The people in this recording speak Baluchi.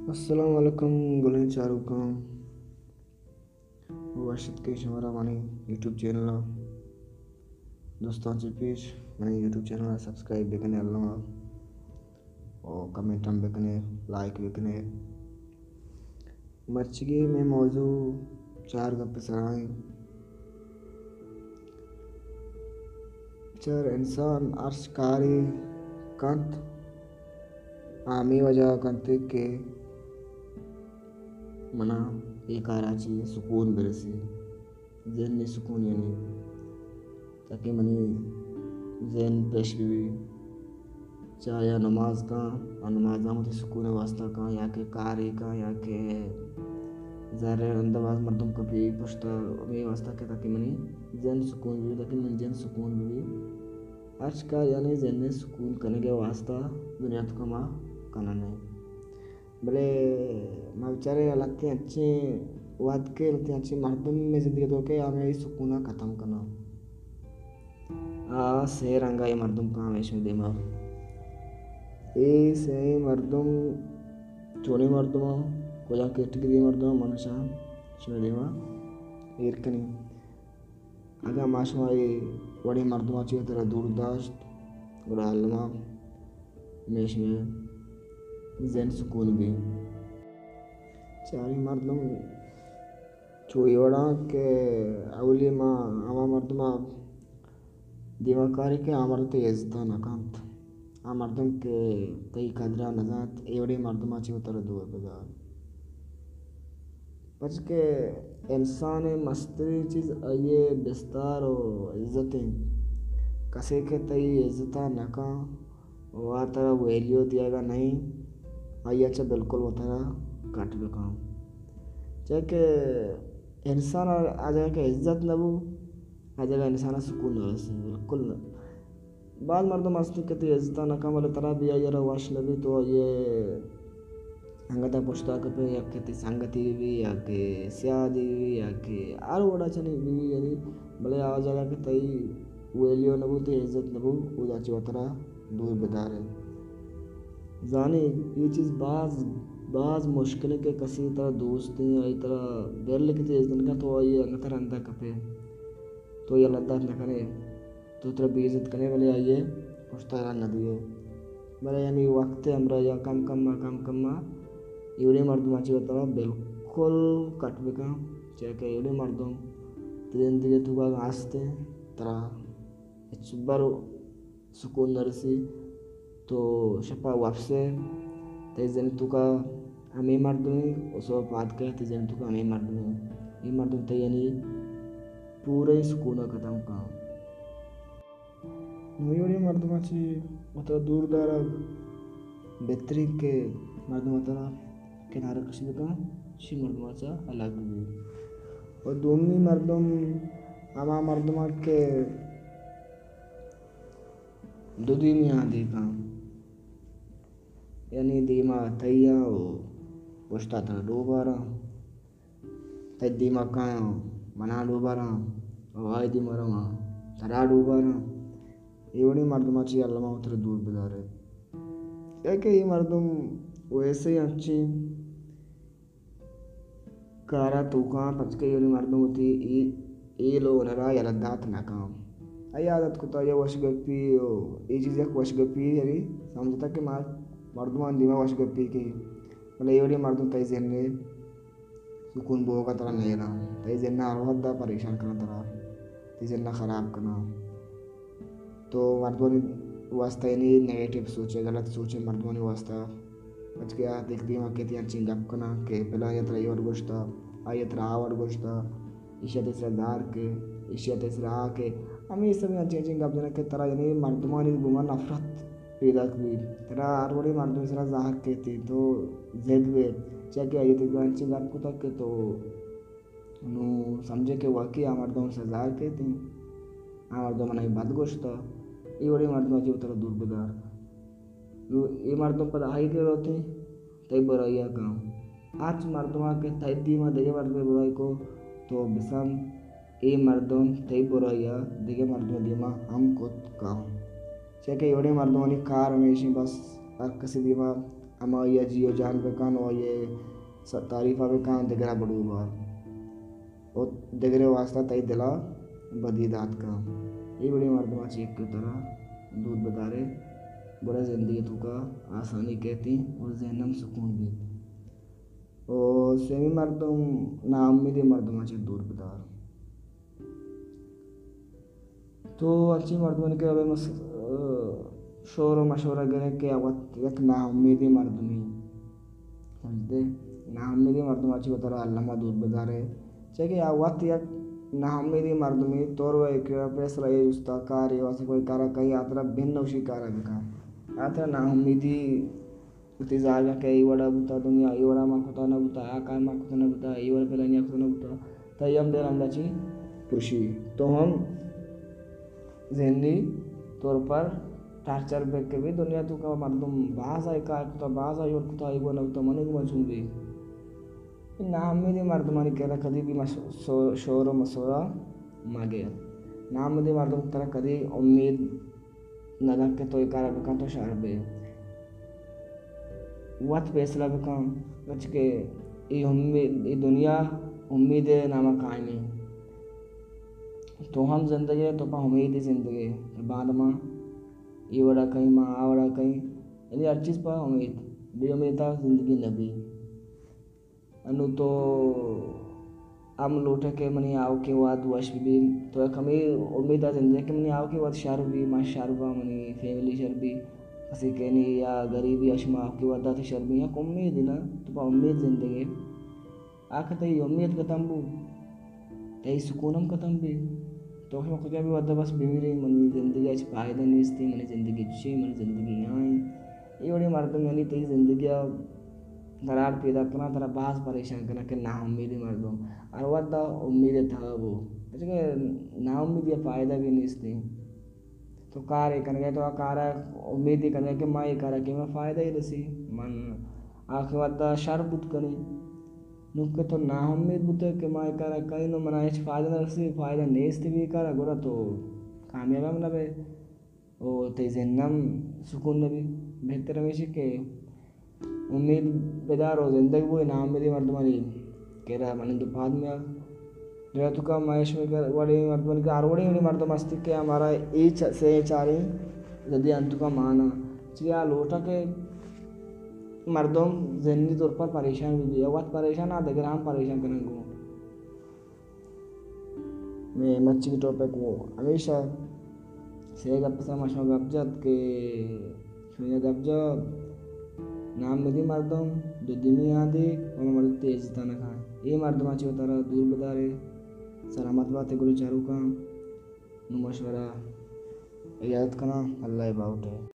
السلام علیکم گلیں چاروکاں، وش اتکے شمارا منی یوٹیوب چینل ءَ۔ دوستاں چہ پیش منی یوٹیوب چینل ءَ سبسکرائب بکنے الما، اور کمنٹ ہم بکنے، لائک بکنے۔ مرچگی مئے موضوع چار گپ سرا ایں۔ بچار، انسان ہرچ کارے کنت، آ ہمے وجہ ءَ کنت کہ منا اے کارا چی سکون برسی، ذہنی سکون، یعنی تاکہ منی ذہن پیش بہ بی۔ چاہے آ نماز کاں، آ نماز ہم وتی سکون ءِ واسطہ کاں، یا کہ کارے کاں، یا کہ زر ءِ رند ءَ باز مردم کپی پشت ءَ، ہمے واسطہ کہ تاکہ منی ذہن سکون بہ بی، تاکہ منی ذہن سکون بہ بی۔ ہرچ کار یعنی ذہن ءِ سکون کنگ ءِ واسطہ دنیا ءِ توکا ما کنن ایں۔ بلے ما بچارے لہتیں انچیں وہد کہ لہتیں انچیں مردم مئے زندگی ءِ توکا کہ آ مئے سکون ءَ ختم کناں۔ آ سے رنگ ءَ اے مردم کاں ہمیش مئے دیما۔ اے سے مردم چونیں مردماں، کجام کیٹگری مردماں، من اشاں شمئے دیما ایر کنیں۔ اگاں ما شما اے وڑیں مردماں چہ وترا دور داشت، گڑا الما ہمیش مئے ذہن سکون بی۔ چاریں مردم چو اے وڑاں کہ اولی ما ہما مردما دیما کاری کہ آ مردم تئی عزتا نہ کنت، آ مردم کہ تئی قدرا نہ زانت، اے وڑیں مردما چہ وترا دور بدار۔ پرچکہ انسان ءِ مستریں چیز آئی ءِ بستار و عزت انت۔ کسے کہ تئی عزتا نہ کن و آ ترا ویلیو دیگا نہ انت، آئی ءَ چہ بالکل وترا کٹ بکن۔ چیا کہ انسان ءَ آ جاگہ کہ عزت نہ بو، آ جاگہ انسان ءَ سکون نہ رسی، بالکل نہ۔ بعض مردم ہست کہ تئی عزت ءَ نہ کن، بلے ترا بھی آئی ءَ را وش نہ بی، تو آئی ءِ انگت ءَ پشت ءَ کپے، یا کہ تئی سنگتی بہ بی، یا کہ سیادی بہ بی، یا کہ ہر وڑا چنی بہ بی، یعنی بلے آ جاگہ کہ تئی ویلیو نہ بو، تئی عزت نہ بو، اودا چہ وترا دور بدارے۔ زانے، اے چیز باز، باز مشکل ہے کہ کسی ترا دوست ہیں، آئی ترا بل کہ تئی عزت نہ کن، تو آئی انگت ءَ رندا کپے، تو آئی ءَ لدات نہ کنے۔ تو ترا بے عزت کنے، بلے آئی ءِ پشت ءَ را نہ دیئے۔ بلے ہمے وقت ءِ ہمراہ ءَ کم کم ءَ، کم کم ءَ ایوڑیں مردماں چہ وترا بالکل کٹ بکن، چیا کہ ایوڑیں مردم تئی زندگی ءِ توکا اگاں ہست انت، ترا ہچبر سکون نہ رسی۔ تو شپا وپسے، تئی ذہن ءِ توکا ہمے مردم انت، و صبح پاد کئے، تئی ذہن ءِ توکا ہمے مردم انت۔ اے مردم تئی یعنی پوریں سکون ءَ ختم کن۔ نوں ایوڑیں مردماں چہ وترا دور دارگ بہترین کہ مردم وترا کنارہ کشی بکن، چی مردماں چہ الگ بہ بی۔ و دومی مردم ہما مردماں کہ دو دیمی آں دیکھاں، یعنی دیما تئی آں و پشتا ترا ڈوباراں۔ تئی دیما کایاں، منا ڈوباراں، و آئی دیما رواں، ترا ڈوباراں۔ اے وڑیں مردماں چہ الما وترا دور بدارے۔ چیا کہ اے مردم ویسے انچیں کارا توکاں، پرچکہ اے وڑیں مردم وتی اے، اے لو ہنرا یلہ دات نہ کن۔ آئی عادت کتا یا وش گپی، و اے چیز یک وش گپی، یعنی سمجھتا کہ ما مردمان دیما وش گپی کیں۔ بلے اے وڑیں مردم تئی ذہن ءِ سکون بوگ ءَ ترا نیلاں، تئی ذہن ءَ ہر وھد ءَ پریشان کناں ترا، تئی ذہن ءَ خراب کناں۔ تو مردمانی واسطہ یعنی نیگیٹو سوچے، غلط سوچے مردمانی واسطہ۔ پرچکہ آ دیکھ دیما کیت انچیں گپ کناں کہ پلانی ءَ ترا اے وڑ گوشتا، آئی ءَ ترا آ وڑ گوشتا، ایشی ءَ تئی سرا زہر کئے، ایشی ءَ تئی سرا آ کئے۔ ہمے سبب انچیں انچیں گپ جناں کہ ترا یعنی مردمانی گوما نفرت پیداک بیت۔ ترا ہر وڑیں مردمے سرا زہر کیت، تو ضد بئے، چیا کہ آئی ءَ تئی سرا انچیں گپ کتگ کہ تو نوں سمجھے کہ واقعی آ مردم سرا زہر کیت، آ مردم منا بد گوشتا، اے وڑیں مردماں چہ وترا دور بدار۔ نوں اے مردم پدا آئی کہ روت، تئی برائی ءَ کن۔ ہرچ مردماں کہ تئی دیما دگہ مردمے برائی کو، تو بسم اے مردم تئی برائی ءَ دگہ مردم دیما ہم کت کن۔ چیا کہ اے وڑیں مردمانی کار ہمیش انت، بس ہر کسی دیما ہمائی ءَ جی و جان بکن و آئی ءِ س-، تعریف ءَ بکن، دگرا بڈوبا و دگرے واسطہ تئی دلا بدی دات کن۔ اے وڑیں مردماں چہ یکے ترا دور بدارے، گڑا زندگی توکا آسانی کیتی و ذہن ہم سکون بیت۔ و سیمی مردم، ناامیدیں مردماں چہ دور بدار۔ تو انچیں مردمانی کرا بہ مس-، شور و مشورہ گرے کہ آ وت یک ناامیدیں مردمے۔ سمجھتے؟ ناامیدیں مردماں چہ وترا الما دور بدارے۔ چہ کہ آ وت یک ناامیدیں مردمے، تو رو ایک فیصلہ اے جستا، کارے واسطہ کوئی کارا کئی، آ ترا بن نوشی کارا بکن۔ آ ترا ناامیدی وتی زاگاں کہ اے وڑا بوتا، دنیا اے وڑا ما کتا نہ بوتا، آ کار ما کتا نہ بوتا، اے وڑا پلانیا کتا نہ بوتا، تئی ہم دل ہمدا چی پرشی۔ تو ہم ذہنی طور پر ٹارچر بے کہ بی دنیا توکا مردم باز آئی کار کتا، باز آئی وڑ کتا، اے گو نہ بوتا، منی گو چون بی۔ اے ناامیدیں مردمانی کرا کدی بھی مش-، سو-، شور و مشورہ مگے۔ ناامیدیں مردم ترا کدی امید نہ دنت کہ تو اے کارا بکن، تو شر بے۔ وت فیصلہ بکن، پرچکہ اے امید، اے دنیا امید نامہ قائم ایں۔ تو ہم زندگے، تو پہ امید زندگے۔ بعد ما اے وڑا کئیں، ما آ وڑا کئیں۔ یعنی ہر چیز پہ امید۔ بے امیدا زندگی نہ بی۔ انو تو ہم لوٹے کہ منی آؤکیں وہد وش بہ بی، تو یک ہمے امیدا زندگے کہ منی آؤکیں وہد شر بی، من شر باں، منی فیملی شر بی، کسے کینی یا غریبی اش من آؤکیں وہدا تہ شر بی، یک امید نا، تو پہ امید زندگے۔ آ کہ تئی امید ختم بو، تئی سکون ہم ختم بی۔ تو شما کجا بھی ودا بس بمیرے، منی زندگی اچ فائدہ نیستی، منی زندگی چی، منی زندگی یاں۔ اے وڑیں مردم یعنی تئی زندگی ء دراڑ پیدا کناں، ترا باز پریشان کناں کہ ناامیدیں مردم۔ ہر ودا امید تہا بو، پرچکہ ناامیدی ء فائدہ بھی نیستی۔ تو کارے کنگے، تو آ کارا امیدے کنگے کہ ما اے کارا کہ ما فائدہ ہی رسی، من آخر ودا شر بوت کنی۔ نوں کہ تو ناامید بوتگ کہ ما اے کارا کنیں، نوں منا ہچ فائدہ نہ رسی، فائدہ نیست بی اے کارا، گڑا تو کامیاب ہم نہ بئے و تئی ذہن ہم سکون نہ بی۔ بہتر ہمیش کہ امید بدار و زندگ بو، ناامیدیں مردمانی کرا منند و پاد میا۔ دنیا توکا ما شمے وڑیں مردمانی کہ ہر وڑیں وڑیں مردم ہستی کہ ہمارا اے چ-، سے چاریں زدی انتوکا مانا۔ چیا لوٹا کہ مردم ذہنی طور پر پریشان بہ بی، وت پریشان آ دگراں ہم پریشان کنن گوں۔ مئے مرچیگی ٹاپک وہ ہمیشہ سے گپ سر ما شما گپ جت کہ شما گپ جت ناامیدی مردم دو دمی آدے و مردم تیز تنکا اے مردم چی وتارا دور بدارے۔ سلامت باتے گلیں چاروکاں۔ نوں ما شمارا اجازت کناں، اللہ ء باہوٹ ء۔